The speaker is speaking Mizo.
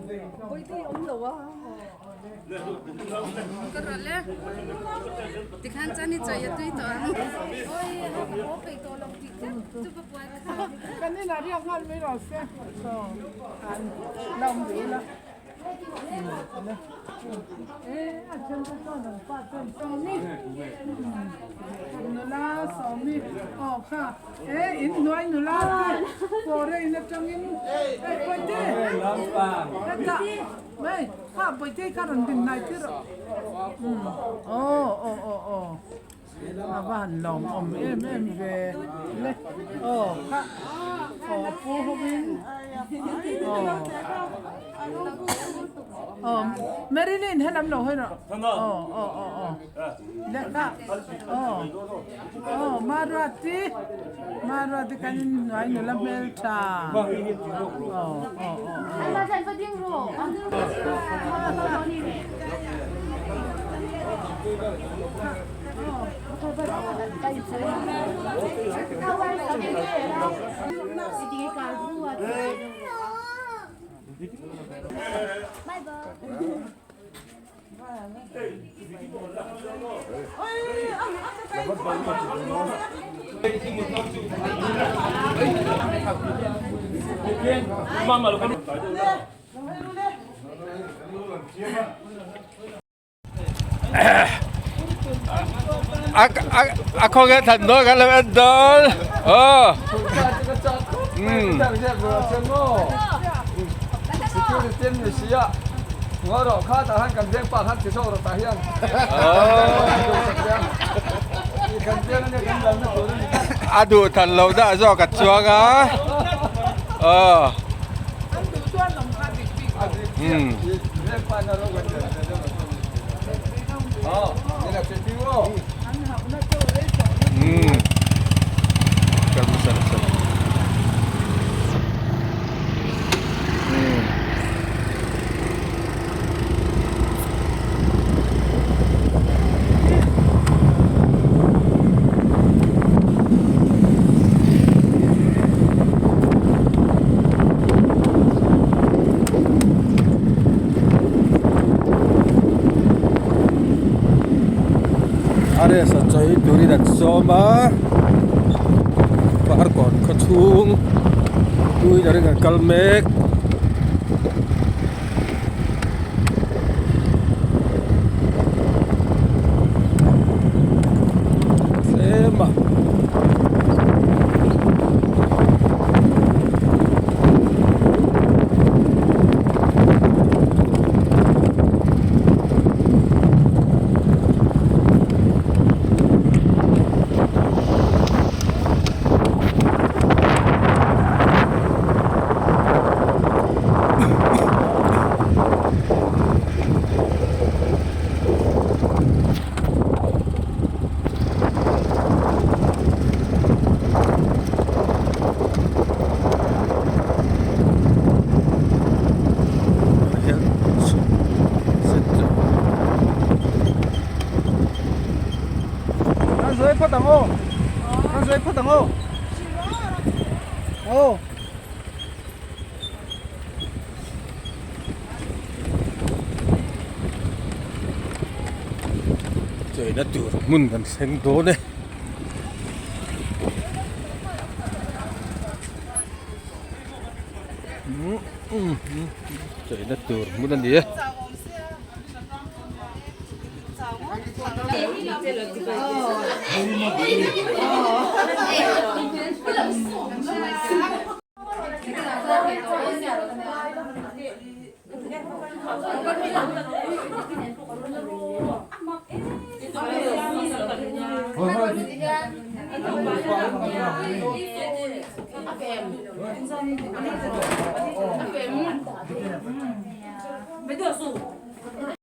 Ka rawlh e. Tikhan chuan i chawi a tui tawh ang. Awi a ka haw peih tawh lo tih tlat chu ka buai kha. Kan inah riak nghal mai rawh se. Saw an la awm duh ila. A then te chuan an pa ten Sawmi nula Sawmi aw kha e in hnuai nula te foreign atangin hei Bawihte hetah mai kha Bawihte kha rawn din hnai tir rawh aw aw aw aw a va han lawmawm em em ve le aw kha aw a pu hovin aw aw Marilyn helam lo hawi rawh aw aw aw aw le kha aw aw Maruati Maruati kan inhnuai nula hmeltha aw aw aw A khawnge than dawn kan lo en dawn aw umm a duh than loh dah zawk a chuang a aw umm. A resa chawi turin an sawm a parkawn khaw chhung two wheeler in an kal mek. Tlem a. Cheina tur hmun kan thleng dawn e. Cheina tur hmun a ni e.